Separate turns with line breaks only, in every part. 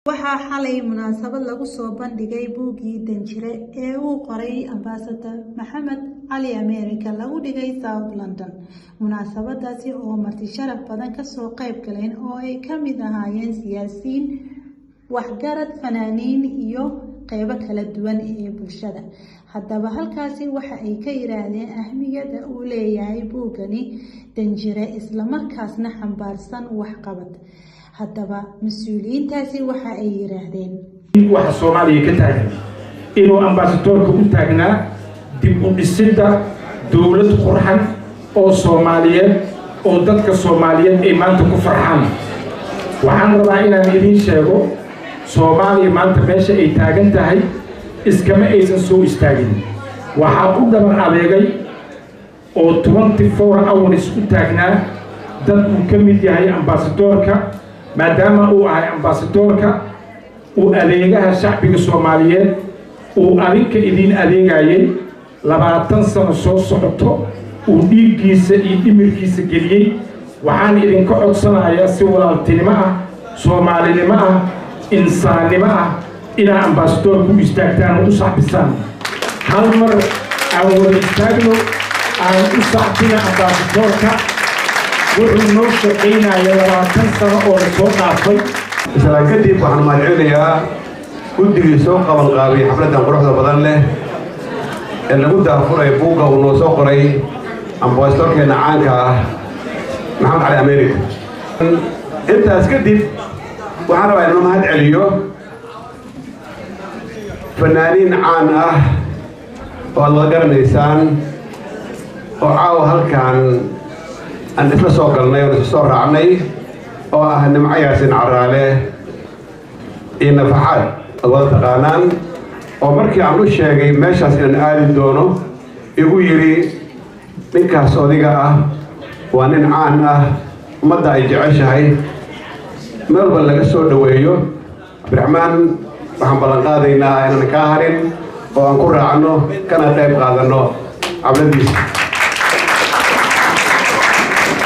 Waxaa xalay munaasabad lagu soo bandhigay buuggii Danjire ee uu qoray Ambassador Maxamed Cali America lagu dhigay South London. Munaasabadaasi oo marti sharaf badan kasoo qayb galeen oo ay ka mid ahaayeen siyaasiyiin, waxgarad, fanaaniin iyo qeybo kala duwan ee bulshada. Haddaba halkaasi waxa ay ka yiraahdeen ahmiyadda uu leeyahay buuggani Danjire, isla markaasna xambaarsan waxqabad. Haddaba mas-uuliyiintaasi waxa ay yiraahdeen:
Waxa Soomaaliya ka taagan inuu ambasadoorka u taagnaa dib u dhisidda dowlad qurxan oo Soomaaliyeed oo dadka Soomaaliyeed ay maanta ku farxaan. Waxaan rabaa inaan idiin sheego, Soomaaliya maanta meesha ay taagan tahay iskama aysan soo istaagin. Waxaa u dhabar adeegay oo 24 hours u taagnaa dad uu ka mid yahay ambasadoorka, maadaama uu ahay ambasadoorka uu adeegaha shacbiga Soomaaliyeed, uu adinka idiin adeegayay 20 sano soo socoto, uu dhiiggiisa iyo dhimirkiisa geliyey. Waxaan idinka codsanayaa si walaaltinimo ah, Soomaalinimo ah, insaannimo ah, inaa ambasadoorka u istaagtaan oo u sacbisaan. Hal mar aan wada istaagno, aan u sacbina ambasadoorka. Wuxuu noo shaqaynaya 20 sano oo la soo dhaafay.
Islaan kadib, waxaan mahadcelinayaa guddigii soo qabanqaabiyey xafladdan quruxda badan leh ee lagu daafuray buugga uu noo soo qoray ambasadorkeenna caanka ah, Maxamed Cali America. Intaas kadib, waxaan rabaa inuu mahad celiyo fanaaniin caan ah oo aad wada garanaysaan oo caawa halkan aan isla soo galnay oon isla soo raacnay, oo ah Nimco Yaasin Caraale iyo Nafaxaad aad wada taqaanaan, oo markii aan u sheegay meeshaas inaan aadi doono igu yidhi, "Ninkaas odiga ah waa nin caan ah, ummadda ay jeceshahay, meel walba laga soo dhoweeyo. Cabdiraxmaan, waxaan ballan qaadaynaa inaan kaa harin oo aan ku raacno kana qayb qaadanno xafladiisa."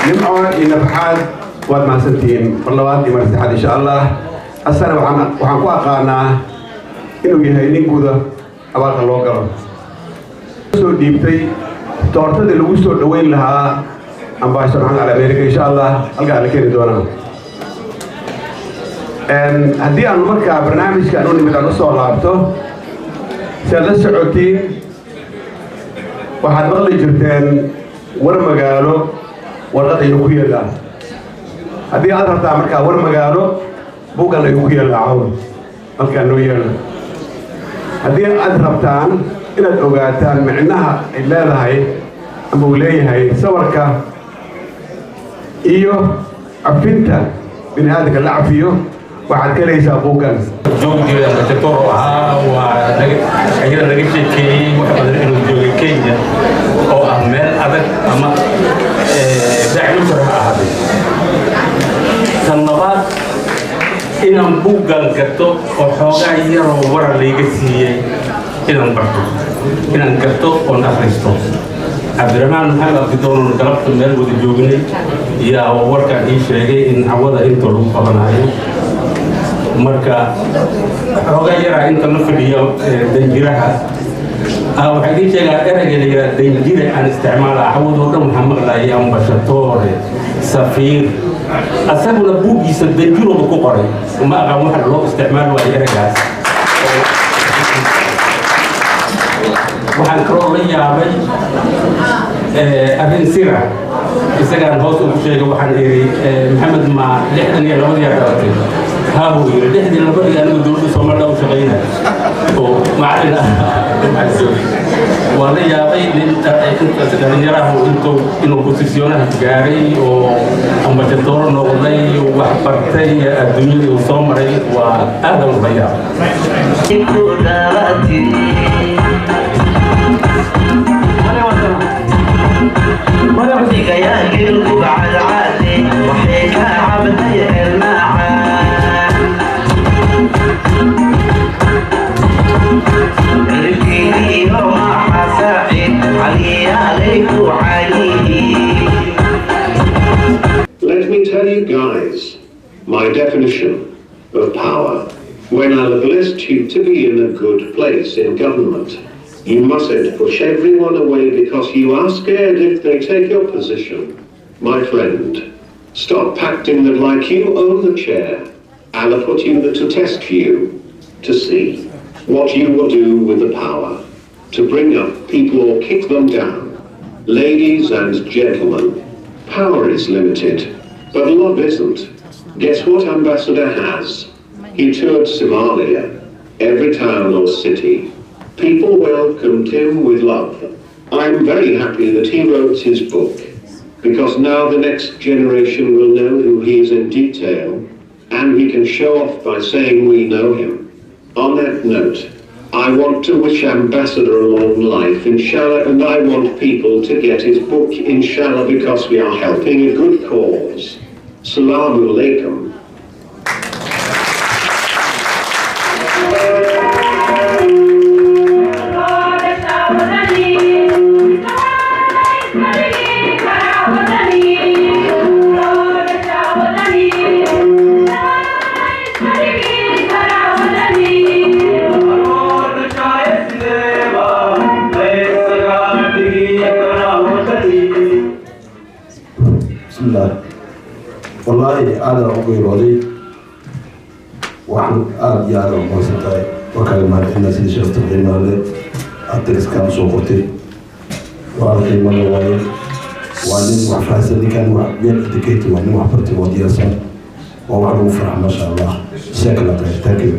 Nimco iyo Nafaxaad, waad mahadsantihiin mar labaad iyo mar saddexaad, insha Allah. Asana waxaan ku aqaanaa inuu yahay nin guda abaalka loo galo. Soo dhiibtay toortadii lagu soo dhoweyn lahaa Ambassador Maxamed Cali America, insha Allah halkaa la keeni doonaa. Haddii aanu markaa barnaamijka aan u nimid aan usoo laabto, si aad la socotiin, waxaad maqli jirteen "war magaalo warqad ayuu ku yeelaa". Haddii aad rabtaa markaa war magaalo, buuggan ayuu ku yeelaa cawl halkaa noo yeela. Haddii aad rabtaan inaad ogaataan micnaha ay leedahay ama uu leeyahay sabarka iyo cafinta bini aadamka la cafiyo, waxaad ka helaysaa buuggan.
Joogi jiray ambasador oo ahaa, waa ayada laga sheekeeyey wax badan inuu joogay Kenya oo ah meel adag ama dacwintar ha ahaaday. Tan labaad, inaan buuggan gato oo xoogaa yaroo wara layga siiyey inaan barto, inaan gato oon akhristo. Cabdiraxmaan Maxamed Abdidoonon galabta meel wada joognay yaa warkaan ii sheegay in cawada inta lagu qabanayo. Marka xoogaa yaraa inta la fadhiyo danjiraha, waxaa idiin sheegaa ereyga la yidhaha danjire aan isticmaala. Cawadoo dhan waxaa maqlayay ambashatore, safiir. Asaguna buuggiisa danjirooba ku qoray. Ma aqaan waxa loo isticmaali waayo ereygaas. Waxaan kaloo la yaabay arrin sira isagaan hoos ugu sheegay. Waxaan idhi, "Maxamed, ma 62-dii aa dhalatay?" "Haa," buu yidhi. 62-dii anigu dowladda Soomaalida u shaqaynay oo macallin ah. Waa la yaabay nin intaas dhalinyarahu intuu inuu posisyonaha gaaray oo ambashadooro noqday, wax bartay, adduunyadii uu soo maray, waa aadan ula yaabay.
Let me tell you guys my definition of power. When Allah blessed you to be in a good place in government, you mustn't push everyone away because you are scared if they take your position. My friend, stop acting that like you own the chair. Allah put you there to test you, to see what you will do with the power, to bring up people or kick them down. Ladies and gentlemen, power is limited, but love isn't. Guess what Ambassador has? He toured Somalia, every town or city. People welcomed him with love. I'm very happy that he wrote his book, because now the next generation will know who he is in detail, and we can show off by saying we know him. On that note, I want to wish Ambassador a long life, inshallah, and I want people to get his book, inshallah, because we are helping a good cause. Salamu alaikum.
Bismillaah. Wallaahi aada u geerooday. Waxaan aada iyo aada aqoonsan tahay waa kaaga mahadcelina sidii sharafta qiimaha leh aad dariskaan usoo qortay. Waa qiimo la waaye, waa nin wax fahansan ninkan, wax well educated, waa nin wax bartay oo diyaarsan. Waa wax lagu farxa, maasha Allah. Jazaak Allah khayr, thank you.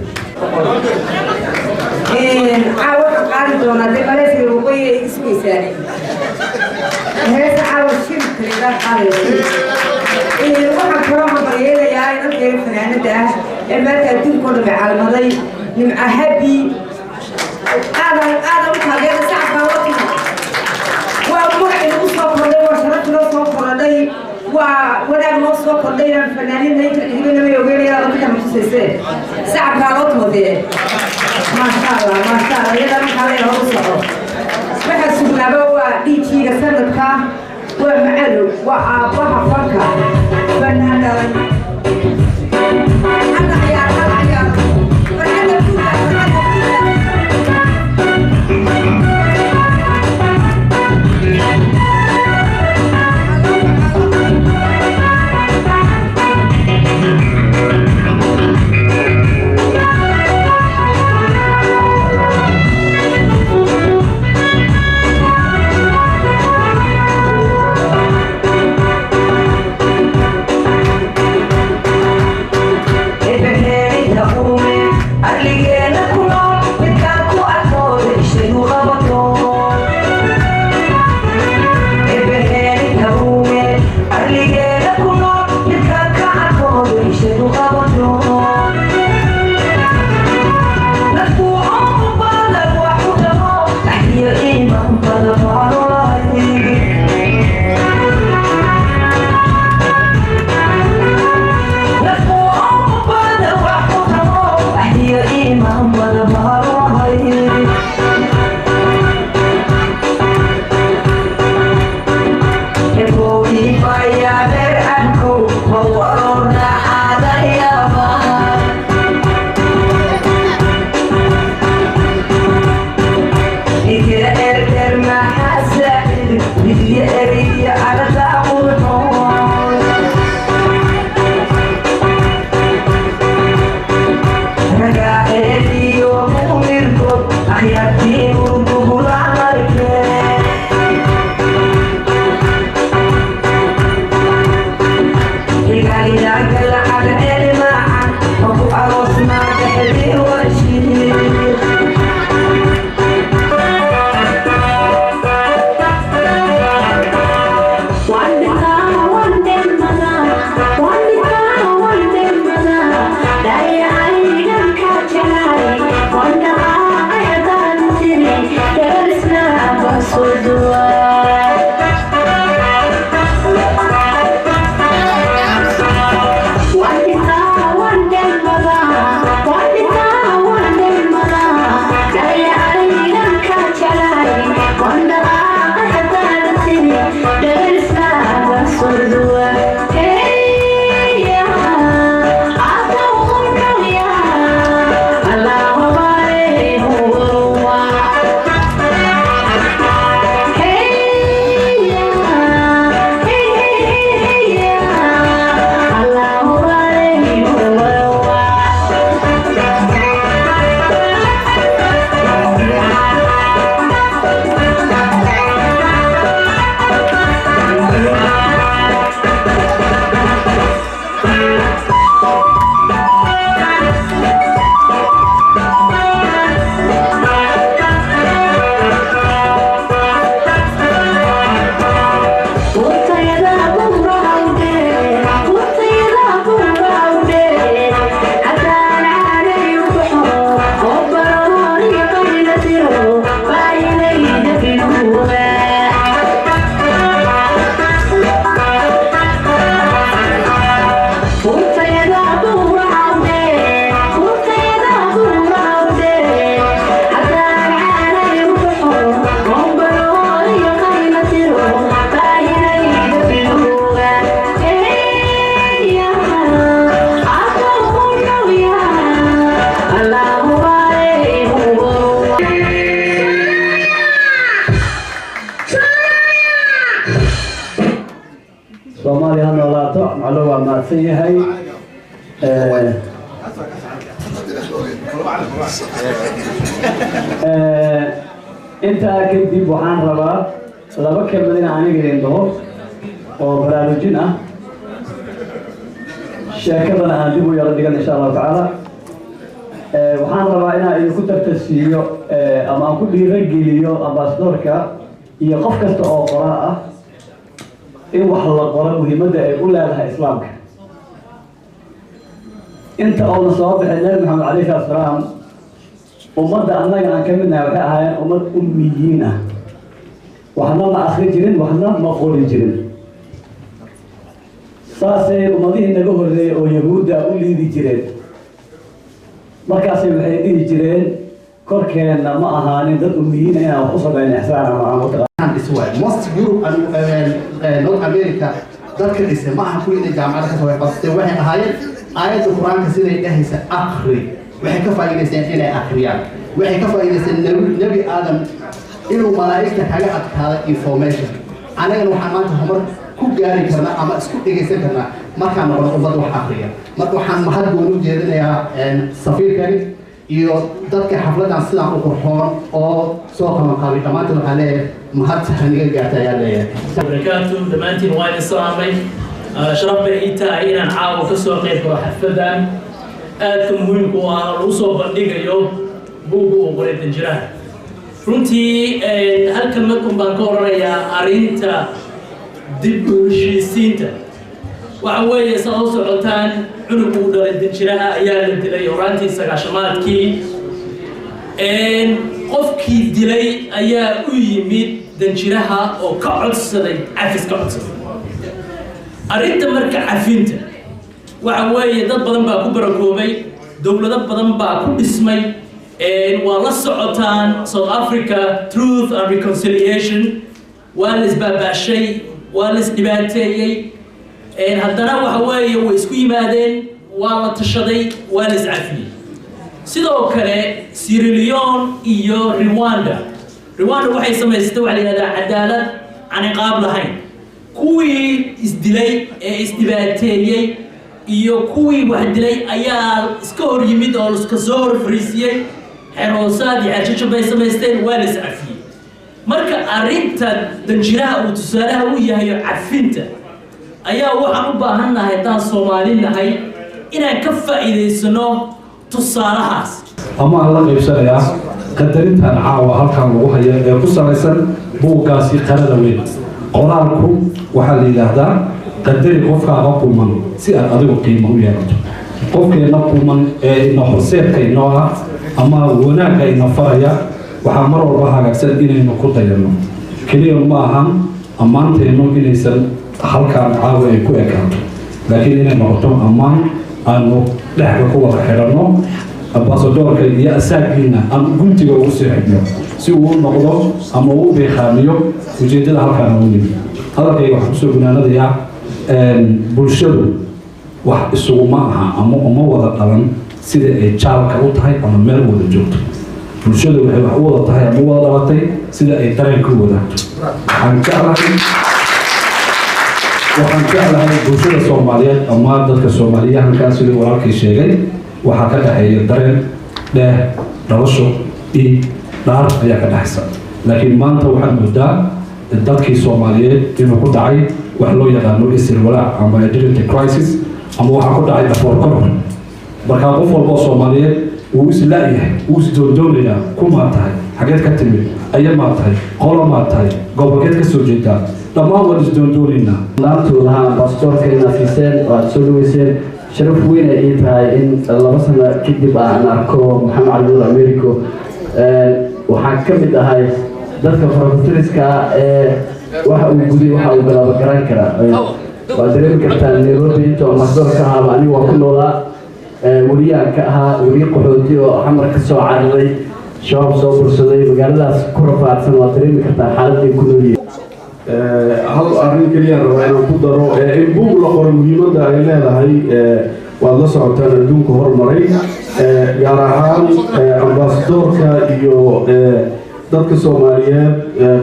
Caawa waxaan qaadi doonaa dee maleesiga waqooyiga iga sugaysaane heesa caawa shirkaleedaan qaadaya. Waxaan kaloo hambalyeelayaa inankeena fanaanada ah ee maanta adduunka oo dhan bay caalmaday, Nimca Habi. Aadan aadan u taageera, sacabkaa loo timo. Waa magac inagu soo kordhay, waa sharaf inoo soo kordhay, waa wanaag noo soo kordhay inaan fanaaniinna inta cidibana may ogeynaya dadka matusaysee. Sacabkaa loo tumo dee. Maasha Allah, maasha Allah. Iyada markaa la horu soco. Waxaa sugnaaba waa dhiijiiga sanadka, waa macalow, waa aabbaha fanka, fanaan dhalay. Hadda ciyaar, hadda ciyaar, farxadda guuda, farxadda guuda.
Mahadsan yahay. Intaa kadib waxaan rabaa laba kelmad in aniga idin dhaho oo baraarujin ah, sheekadana aan dib u yaro dhigan, insha Allahu tacaala. Waxaan rabaa inaan idinku tartasiiyo ama aan ku dhiirogeliyo ambassadorka iyo qof kasta oo qoraa ah in wax la qoro muhiimadda ay u leedahay Islaamka. Inta oona soo bixin Nebi Maxamed calayhi salaatu salaam, ummadda annaga aan ka mid nahay waxay ahaayeen ummad ummiyiin ah, waxna ma akri jirin, waxna ma qori jirin. Saasay ummadihii naga horreeyey oo Yahuudda u liidi jireen. Markaasay waxay dhihi jireen, korkeenna ma ahaanin dad ummiyiina inaan wax u sameyn ixsaan ama aan mataqaan.
Most Europe and North America dadka dhisay ma aha kuwii inay jaamacada kasoo waxbartay, waxay ahaayeen aayadda Qur-aanka siday dhahaysa akri. Waxay ka faa'iidaysteen inay akhriyaan. Waxay ka faa'iidaysteen Nebi Aadam inuu malaa'igta kaga adkaaday information. Anagana waxaan maanta horumar ku gaari karnaa ama isku dhegaysan karnaa markaan noqono ummad wax akriya. Marka waxaan mahad gooni u jeedinayaa safiirkani iyo dadka xafladan sidaan u qurxoon oo soo qaban qabay. Dhammaantood waxaan leeyahay mahad haniga gaarta ayaan leeyahay.
Barakaatu dhammaantiin, waa idin salaamay. Sharaf bay ii tahay inaan caawa ka soo qayb galo xafladan aadka muhiimka u ah oo lagu soo bandhigayo buugga uu qoray danjiraha. Runtii hal kelmad un baan ka oranayaa arrinta dib u heshiisiinta. Waxa weeye, saad u socotaan, cunug uu dhalay danjiraha ayaa la dilay horaantii 90-aadkii. Qofkii dilay ayaa u yimid danjiraha oo ka codsaday cafis, ka codsaday. Arrinta marka cafinta waxa weeye, dad badan baa ku barakoobay, dowlado badan baa ku dhismay. Waa la socotaan South Africa, Truth and Reconciliation, waa la isbaabaashay, waa la isdhibaateeyey, haddana waxa weeye way isku yimaadeen, waa la tashaday, waa la iscafiyey. Sidoo kale Sierra Leone iyo Rwanda, Rwanda waxay samaysatay waxa la yidhahdaa cadaalad aan ciqaab lahayn. Kuwii isdilay ee isdhibaateeyey iyo kuwii wax dilay ayaa iska hor yimid oo iska soo hor fariisiyey. Xeroosaad iyo xeerjajab bay samaysteen, waa la iscafiyey. Marka arrinta danjiraha uu tusaalaha u yahay cafinta ayaa waxaan u baahan nahay, haddaan Soomaali nahay, inaan ka faa'iidaysano tusaalahaas.
Ama aan la qaybsanayaa qadarintan caawa halkan lagu hayo ee ku salaysan buuggaasi qarada weyn. Qoraalku waxaa la yidhaahdaa qadari qofkaaga quman si aad adigu qiimo u yeelato. Qofkeenna quman ee ina horseedka inoo ah ama wanaagga ina faraya, waxaa mar walba hagaagsan inaynu ku dayanno. Keliya ma ahan ammaanteennu inaysan halkaan caawa ay ku ekaato, laakiin inay noqoto ammaan aanu dhexda ku wada xidhanno, ambaasadoorka iyo asaagiina aan guntiga ugu sii xidhno si uu u noqdo ama uu u beekhaamiyo ujeeddada halkaan ugu yimi. Hadalkayga waxaan kusoo gunaanadayaa, bulshadu wax isuguma aha ama uma wada dhalan sida ay jaalka u tahay ama meel wada joogto. Bulshadu waxay wax u wada tahay ama u wada dhalatay sida ay dareenka u wadaagto. Waxaan jeclahay bulshada Soomaaliyeed ama dadka Soomaaliyahankaa, sidii walaalkii sheegay, waxaa ka dhexeeya dareen dheeh, dhalasho dhiig, dhaar ayaa ka dhexaysa. Laakiin maanta waxaad moodaa dadkii Soomaaliyeed inuu ku dhacay wax loo yaqaano isir walaac ama identity crisis, ama waxaa ku dhacay dhafoor koror. Markaa qof walba oo Soomaaliyeed wuu is la-yahay, wuu is doondoonayaa: kumaa tahay, xageed ka timid, aya maa tahay, qolo maa tahay, gobolkeed ka soo jeedaa? Dhammaan waan isdoondoonaynaa.
Maantuu lahaa ambasadoorka inaad siiseen oo aad soo dhaweyseen, sharaf weyn ay ii tahay in 2 sano kadib aan arko Maxamed Cali Nuur Americo. Waxaan ka mid ahay dadka farafutiriska ah ee waxa uu guday waxa uu galaaba garan karaa. Waad dareemi kartaa, Nairobi intuu ambasador ka ahaaba anigu waa ku noolaa, weliyaan ka ahaa, weliye qaxooti oo Xamar ka soo cararay, Shabaab soo bursaday, magaaladaas ku rafaadsan. Waad dareemi kartaa xaaladday ku noolyihiin.
Hal arrin keliyaan rabaa inaan ku daro: in buug la qoro muhiimadda ay leedahay waad la socotaan. Adduunka hormaray, gaar ahaan ambasadoorka iyo dadka Soomaaliyeed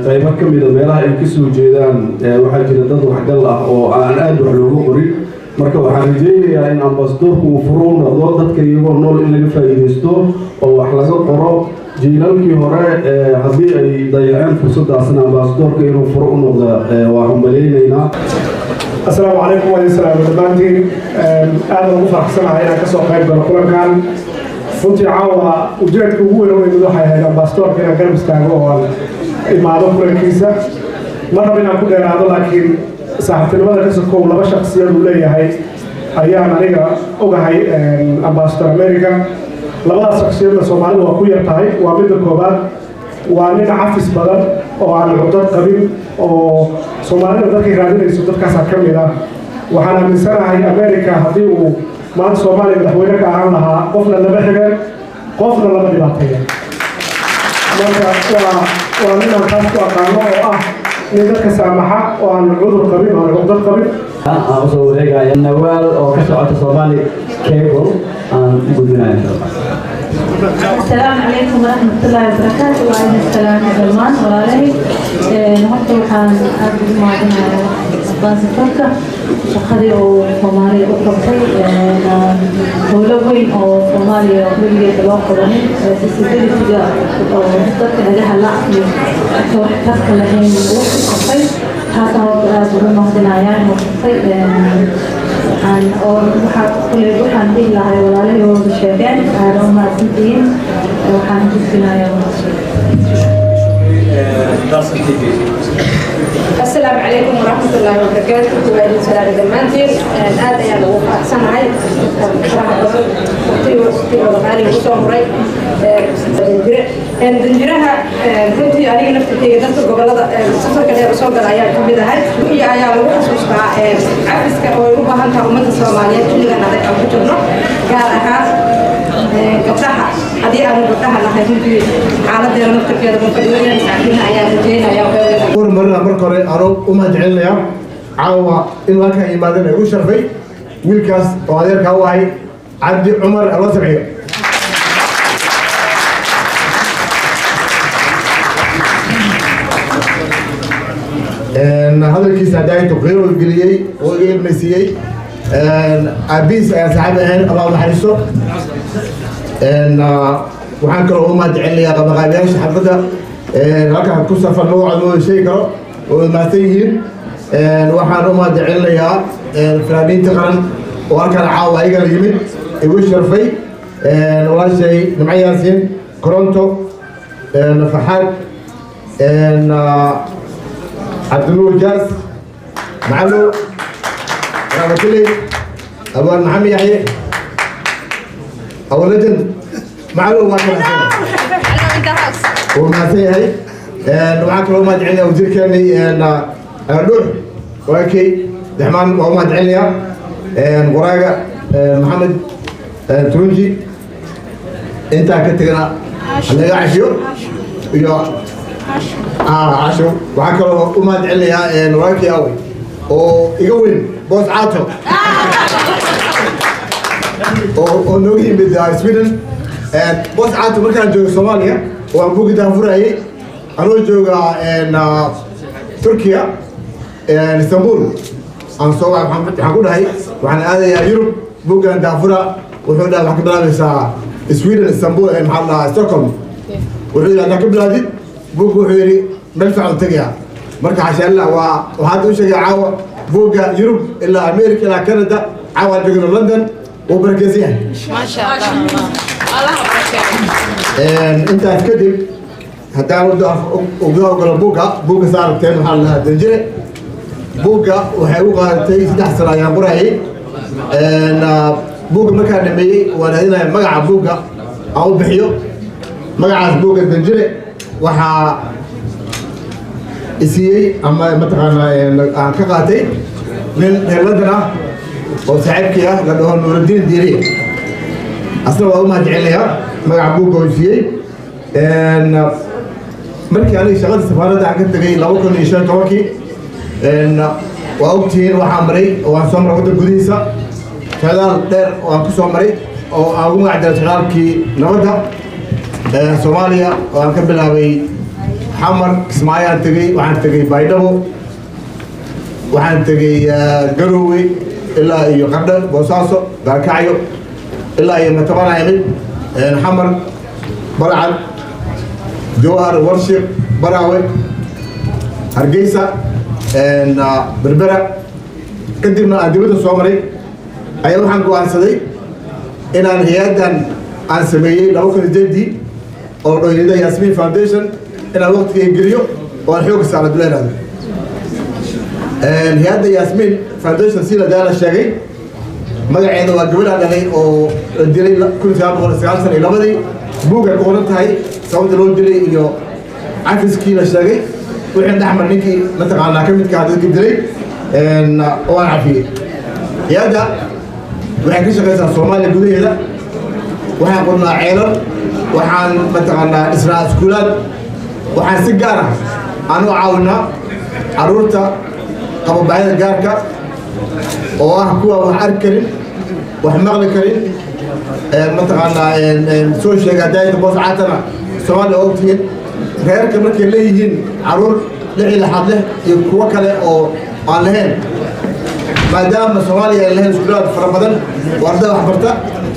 qaybo ka mida meelaha ay kasoo jeedaan, waxaa jira dad waxgal ah oo aan aada wax looga qorin. Marka waxaan rajeynayaa in ambasadoorku uu furo u noqdo dadka iyagoo nool in laga faa'iidaysto oo wax laga qoro. Jiilalkii hore haddii ay dayaceen fursadaasna, ambasadoorka inuu furo u noqdo waa hambalyaynaynaa.
Asalaamu calaykum, waa idin salaamo dhammaantiin. Aad ugu faraxsanahay inaan kasoo qayb galo kulankan. Runtii caawa ujeedka ugu weyn oo imid waxay ahayd ambasadoorka inaan garab istaago oo aan imaado kulankiisa. Ma rabo inaan ku dheeraado, laakiin saaxiibtinimada ka sokow, laba shaksiyad uu leeyahay ayaan aniga ogahay Ambassador America. Labadaas shaksiyadna Soomaalidu waa ku yar tahay. Waa midda koobaad, waa nin cafis badan oo aan cudad qabin, oo Soomaalida dadkay raadinayso dadkaasaa ka mid ah. Waxaan aaminsanahay America haddii uu maanta Soomaaliya madaxweyne ka ahaan lahaa, qofna lama xigeen, qofna lama dhibaateeyen. Marka waa nin aan taas ku aqaano, oo ah nin dadka saamaxa oo aan cudur qabin oo aan cudad qabin.
Aan usoo wareegaya Nawaal oo ka socota Somali Cable aan u gudbinaya, insha Allah.
Asalaamu calaykum waraxmatullaahi wabarakaatu. Waa idin salaamay dhammaan walaalahay. Horta waxaan aada ugu mahadinayaa ambaasadorka shaqadii uu Soomaaliya u qabtay, howlo weyn oo Soomaaliya weligeeda loo qabanin, disability-ga oo dadka dhagaha la iyo dadka waxtarka lahayn uu u qabtay. Taasaan horta aada ugu mahadinayaa inuu qabtay. Waxaan oo waxaa kuley waxaan dhihi lahay walaalihii wada sheegeen, aada u mahadsantihiin. Waxaan gudbinayaa.
Asalaamu calaykum waraxmatullaahi wabarakaatu. Waa idin salaamay dhammaantiin. Aad ayaan ugu faraxsanahay faraha badan waqtigooda qaaliga kusoo huray danjire danjiraha. Runtii aniga naftirkeyga dadka gobolada safarka dheer usoo gala ayaan kamid ahay. Iyo ayaa lagu xasuustaa cafiska oo ay u baahan tahay ummadda Soomaaliyeed xilligan adag aan ku jirno, gaar ahaan gabdhaha. Haddii aanu gabdhaha nahay, runtii xaaladeena naftirkeeda mafadhiyo sacbina ayaan rajeynaya.
Marna marka hore anoo u mahad celinayaa caawa in halkan yimaadeen ay u sharfay wiilkaas oo adeerkaa u ahay, Cabdi Cumar, aloo sabciyo. Hadalkiisa hadaayo qiiro geliyey oo iga ilmaysiiyey. Aabihiis ayaan saaxiib ahayn, Allah u naxariisto. Waxaan kaloo u mahad celinayaa qabaqaabiyaasha xafladda halkaan ku safar, magacooda ma sheegi karo, oo mahadsan yihiin. Waxaan u mahad celinayaa fanaaniinta qaran oo halkaan caawa ayagana yimid, igu sharfay, walaashay Nimco Yaasiin, Koronto, Faxaad, Cabdinuur Jaas, Macalow Raamatiley, Abwaan Maxamed Yaxye Awalajan. Macalow waa kan wuu mahadsan yahay. Waxaan kaloo umahad celinaya wasiirkeenii Dhuux, walaalkey Daxmaan, waa umahad celinayaa. Qoraaga Maxamed Turunji, intaa ka tegana hanaga cashiyo iyo casho. Waxaan kaloo u mahad celinayaa walaalkii awey oo iga weyn, Boos Caato, oo nooga yimid Sweden. Boos Caato markaan joogo Soomaaliya oo aan buugga daafurayay, anoo jooga Turkiya, Istanbul, aan soo waxaan ku dhahay waxaan aadayaa Yurub, buuggan daafura. Wuxuu dhahay waxaa ka bilaabaysaa Sweden, Istanbul, maxaa la dhahaa, Stockholm. Wuxuu yidhi haddaa ka bilaadid buugga, wuxuu yidhi meel fiican u tegayaa. Marka xashaalla waa waxaa hadda u sheegaya caawa buugga Yurub ilaa America ilaa Canada, caawa joogno London, wuu barakeysan yahay. Intaas kadib haddaan uga ogolo buugga, buugga saa aragteen waxaa la dhahaa Danjire. Buugga waxay u qaadatay 3 sano ayaan qorayay. Buugga markaan dhameeyey waan raadinaya magaca buugga aan u bixiyo. Magacaas buugga Danjire waxaa isiiyey ama mataqaanaa aan ka qaatay nin reer London ah oo saaxiibkii ah, la dhaho Nuuraddiin Diiriye. Asna waa u mahad celinayaa magaca buugga oo siiyey. Markii aniga shaqada safaaradda aan ka tegay 2015-kii, waa ogtihiin waxaa maray oo aan soo maray waddan gudihiisa, socdaal dheer oo aan ku soo maray oo aan ugu magac daray socdaalkii nabadda Soomaaliya, oo aan ka bilaabay Xamar, Kismaayo aan tegey, waxaan tegey Baydhabo, waxaan tegey Garoowe. Ilaa iyo Qardho, Boosaaso, Gaalkacyo, ilaa iyo Matabana imid, Xamar, Balcad, Jowhar, Warshiq, Baraawe, Hargeysa, Berbera, kadibna aan dibadda soo maray, ayaa waxaan go'aansaday inaan hay-addan aan sameeyey 2008-dii oo dhoyada Yasmin Foundation inaan waqtiga geliyo oo aan xooga saaro duleeraado. Hay-adda Yasmin Foundation, si la daala sheegay, magaceeda waa gabadhaan dhalay oo la dilay 1992-dii. Buugay ku qoran tahay sababta loo dilay iyo cafiskii la sheegay wixii dhexmar ninkii mataqaanaa ka midka dadkii dilay oo aan cafiyey. Hay-adda waxay ka shaqaysaa Soomaaliya gudaheeda. Waxaan qodnaa ceelal, waxaan mataqaanaa dhisnaa iskuulaad, waxaan si gaar ah aan u caawinaa carruurta qaba baahida gaarka oo ah kuwa wax arki karin, wax maqli karin, mataqaanaa soo sheega daayada boos caatana Soomaaliya oo ogtihiin reerka markay leeyihiin carruur lix iyo lixaad leh iyo kuwo kale oo aan lahayn, maadaama Soomaaliya ay lahayn iskuulaad fara badan oo ardada wax barta,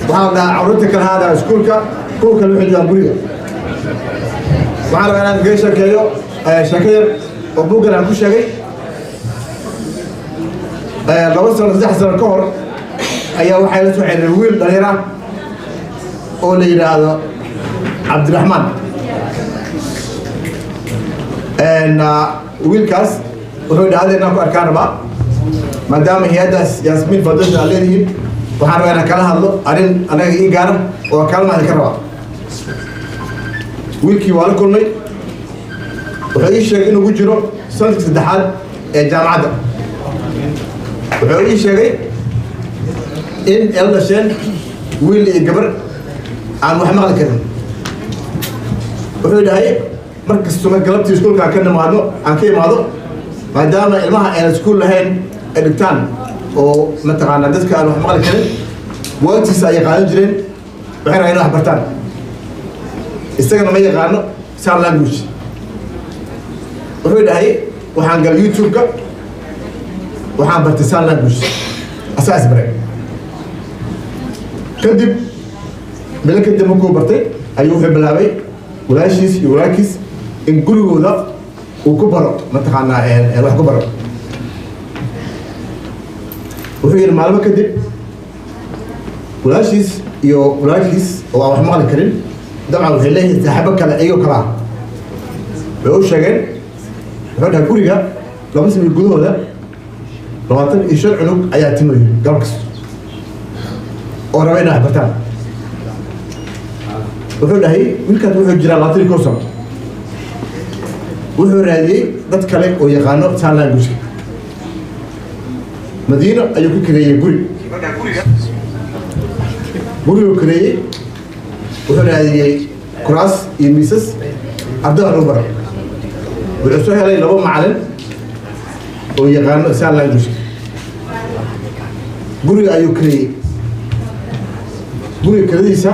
waxaa la dhahaa carruurta kala haada iskuulka, kuwa kale waxay joogaan guriga. Waxaan rabaa inaan kaga sheekeeyo sheeko yar oo buuggan aan ku sheegay. 2 sano, 3 sano ka hor ayaa waxay la soo xiriiray wiil dhalinyar ah oo la yidhaahdo Cabdiraxmaan. Wiilkaas wuxuu dhahday inaan ku arkaan rabaa, maadaama hay-addaas Yasmin Foundation aad leedihiin, waxaan rabaa inaan kala hadlo arrin anaga ii gaara oo kaalmaadi ka rabaa. Wiilkii waa la kulmay. Wuxuu ii sheegay inuu ku jiro sanadka saddexaad ee jaamacadda. Wuxuu ii sheegay in ay la dhasheen wiil iyo gabar aan wax maqli karin. Wuxuu dhahay mar kastoo mar galabtii iskuulka aan ka nimaadno, aan ka imaado, maadaama ilmaha ayna iskuul lahayn ay dhigtaan oo mataqaanaa dadka aan wax maqli karin buugaagtiisa ayay qaadan jireen, waxay rabaan inay wax bartaan, isagana ma yaqaano sign language. Wuxuu dhahay waxaan galay YouTube-ka, waxaan bartay sign language, asaa isbaray. Kadib bilo kadib markuu bartay ayuu wuxuu bilaabay walaashiis iyo walaalkiis in gurigooda uu ku baro, mataqaanaa wax ku baro. Wuxuu yidhi maalmo kadib walaashiis iyo walaalkiis oo aan wax maqli karin dabcan waxay leeyihiin saaxiibo kale iyagoo kale ah, way u sheegeen. Wuxuu dhahay guriga 2 sano gudahooda 25 cunug ayaa timayo galab kasta oo raba inay wax bartaan. Wuxuu dhahay wiilkaas wuxuu jiraa 21 sano. Wuxuu raadiyey dad kale oo yaqaano sign language. Madiino ayuu ku kareeyey guri. Guriguu kareeyey, wuxuu raadiyey kuraas iyo miisas ardada lagu baro. Wuxuu soo helay laba macalin oo yaqaano sign language. Guriga ayuu kareeyey. Guriga kiradiisa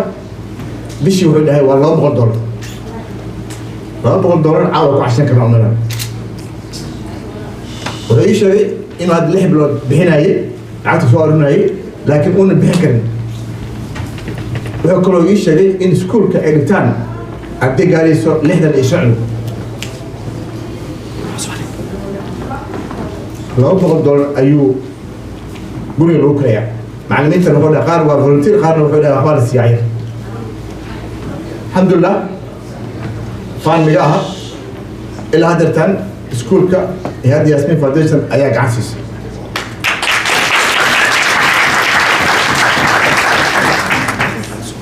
bishii wuxuu dhahay waa $200. $200 caawa ku cashan karna umana. Wuxuu ii sheegay inuu hadda 6 bilood bixinayay, lacagta soo arurinayay, laakiin uuna bixin karin. Wuxuu kaloo ii sheegay in iskuulka ay dhigtaan arday gaarayso 65 cunug. $200 ayuu guriga lagu karayaa. Macallimiintana wuxuu dhahay qaar waa volunteer, qaarna wuxuu dhahay waxbaa la siiyay. Alxamdulilah, faan miga aha, ilaa haddeertan iskuulka hay-adda Yasmin Foundation ayaa gacan siisay.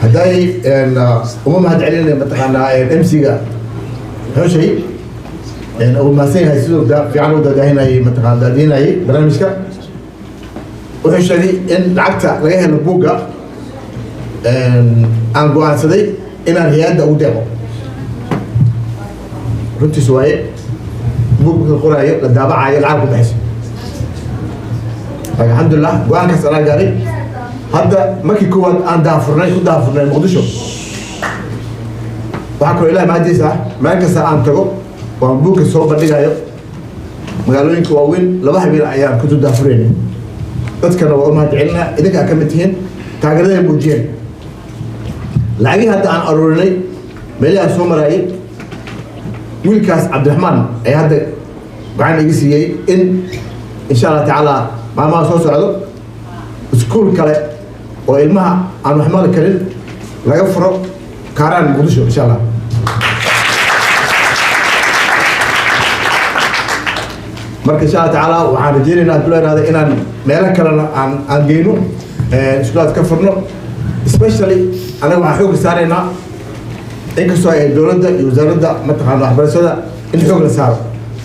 Hadday uma mahad celinaya mataqaanaa MC-ga xoshay uu mahadsan yahay siduu fiican u daadahinayay, mataqaana daadihinayay barnaamijka. Wuxuu sheegay in lacagta laga helo buugga aan go'aansaday inaan hay-adda ugu deeqo. Runtiis waaye, buug marka qoraayo, la daabacayo, lacag ku baxayso, laakiin alxamdulilah go'aankaas anaa gaaray. Hadda markii koowaad aan daafurnay, ku daafurnay Muqdisho. Waxaa kaloo Ilahi mahadiisa ah, meel kasta aan tago waan buugka soo bandhigayo magaalooyinka waaweyn, 2 habeen ayaan ku daafurayna. Dadkana waa u mahad celinaa, idinkaa ka mid tihiin taageerada ay muujiyeen. Lacagihii hadda aan aruurinay, meelihii aan soo maraayay, wiilkaas Cabdiraxmaan ayaa hadda gacan iga siiyey in insha Allah tacaala maalmaha soo socdo iskuul kale oo ilmaha aan wax maqli karin laga furo Kaaraan, Muqdisho, insha Allah. Marka insha Allah tacaala waxaan rajeynaynaa, hadduu la inaan meelo kalena aan geyno, iskuulaad ka furno. Especially anaga waxaan xooga saaraynaa, inkastoo ay dowladda iyo wasaaradda mataqaana waxbarashada in xoog la saaro,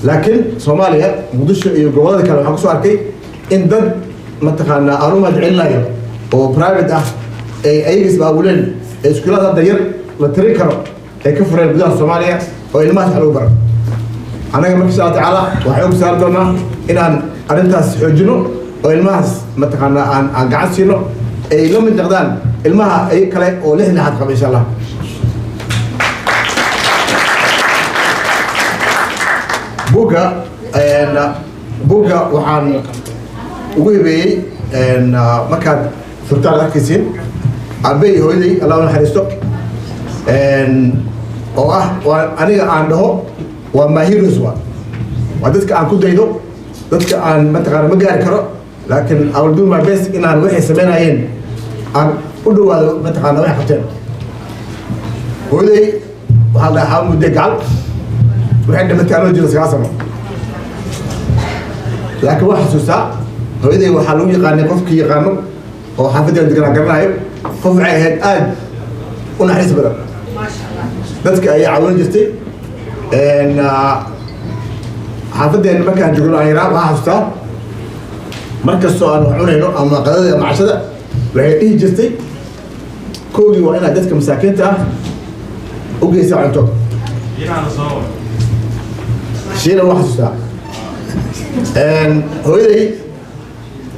laakiin Soomaaliya, Muqdisho iyo gobollada kale waxaan kusoo arkay in dad mataqaanaa aan u mahad celinayo oo private ah ay ayaga isbaabuleen ee iskuulaad hadda yar la tirin karo ay ka fureen gudaha Soomaaliya oo ilmahaas wax lagu baro. Annaga marka insha Allah tacaala waxaan xoog saari doonaa inaan arrintaas xoojino oo ilmahaas mataqaanaa aan gacan siino, ay la mid noqdaan ilmaha ay kale oo lix lixaad qaba, insha Allah. Buugga waxaan ugu hibeeyey, markaad furtaan arkaysiin, aabbe iyo hooyaday, Allah u naxariisto, oo ah waa aniga aan dhaho waa my heroes, waa dadka aan ku daydo, dadka aan mataqaana ma gaari karo, laakiin I will do my best inaan waxay sameynayeen aan u dhawaado, mataqaana waxay qabteen. Hooyaday waxaa la dhahaa Mudde Gacal. Waxay dhimatay anoo jiro 9 sano, laakiin waa xasuustaa. Hooyaday waxaa lagu yaqaanay, qofkii yaqaano oo xaafaddeena deganaa garanayo, qof waxay ahayd aad u naxariis badan, dadka ayaa caawin jirtay. Xaafaddeena markaan joogno aan yaraa, waxaa xasuustaa mar kastoo aan wax cunayno ama qadada ama cashada, waxay dhihi jirtay: "Kowdii waa inaad dadka masaakiinta ah u geysaa cunto." Shiina waa xasuustaa. Hooyaday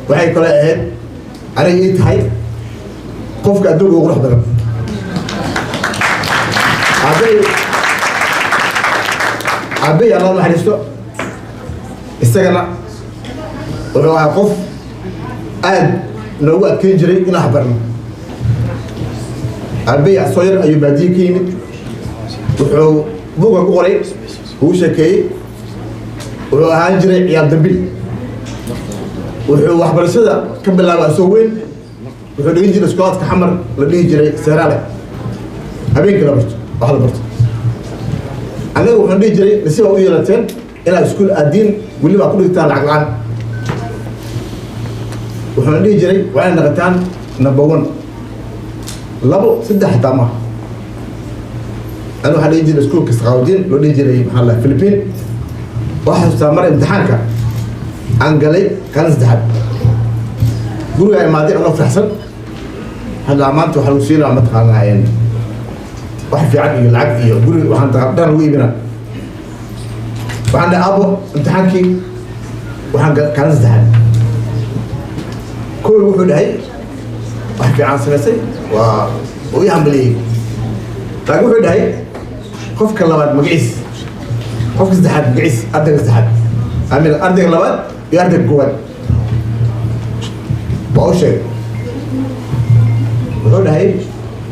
waxay kale ahayd, aniga ii tahay, qofka adduunka ugu qurux badan. Aabbay, Allah naxariisto, isagana wuxuu ahaa qof aad noogu adkeyn jiray inaan waxbarno. Aabbay asoo yar ayuu baadiye ka yimid. Wuxuu buugga ku qoray, ugu sheekeeyey, wuxuu ahaan jiray ciyaal dambil. Wuxuu waxbarashada ka bilaabay asoo weyn. Wuxuu dhigin jiray iskoolaadka Xamar la dhihi jiray Seeraale, habeenkii la barto wax la barto. Annaga wuxuun dhihi jiray: "Nasiib u yeelateen inaad iskuul aadiin, weliba aad ku dhigtaan lacag la'aan." Wuxuuna dhihi jiray: "Waa inaad naqataan number one, labo, saddex xitaa maaha." Ani waxaa dhihi jiray iskuulka Saqaawdiin loo dhihi jiray, maxaa la Philippine. Waxaa xasuustaa mar imtixaanka aan galay kaalin saddexaad. Gurigaa imaaday anoo faraxsan. Hadda maanta waxaa lagu siinaa mataqaanaa wax fiican iyo lacag iyo guri, waxaan dhan lagu iibinaa. Waxaan dhahay: "Aabo, imtixaankii waxaan kaalin saddexaad." Kowi wuxuu dhahay: "Wax fiican samaysay." Waa uu ii hambaliyey, laakiin wuxuu dhahay: "Qofka labaad magaciis, qofka saddexaad magaciis, ardayga saddexaad, amin, ardayga labaad iyo ardayga koowaad?" Waa u sheegay. Wuxuu dhahay: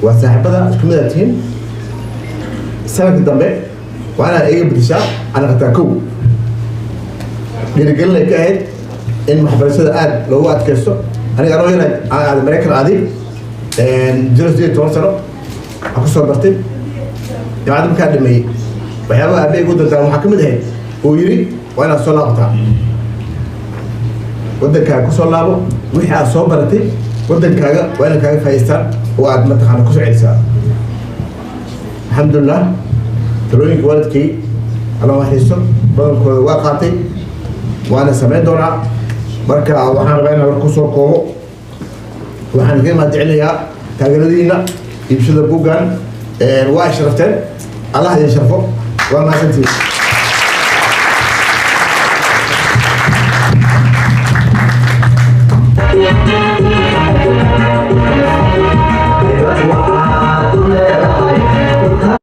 "Waa saaxiibada, isku mid aad tihiin. Sanadka dambe waa inaad iga bedeshaa, ana qataa kow." Dhiirigelin ay ka ahayd in waxbarashada aad loogu adkaysto. Aniga anoo yara aan aaday Maraykan, aaday jiro 18 sano, waxaan kusoo bartay jaamacadda. Markaa dhameeyey, waxyaabaha aabbe igu dardaaran waxaa ka mid ahayd uu yidhi: "Waa inaad soo laabataa, waddankaaga kusoo laabo. Wixii aad soo baratay waddankaaga waa inaad kaaga faa'iidaystaan oo aad mataqaana kusoo celisaa." Alxamdulilah, talooyinka waalidkay, alla naxariisto, badankooda waa qaatay, waana samayn doonaa. Marka waxaan rabaa inaan war kusoo koobo. Waxaan kaga mahadcelinayaa taageeradiina, iibshada buuggan. Waa ay sharafteen, Allah idin sharfo. Waa mahadsantihiin.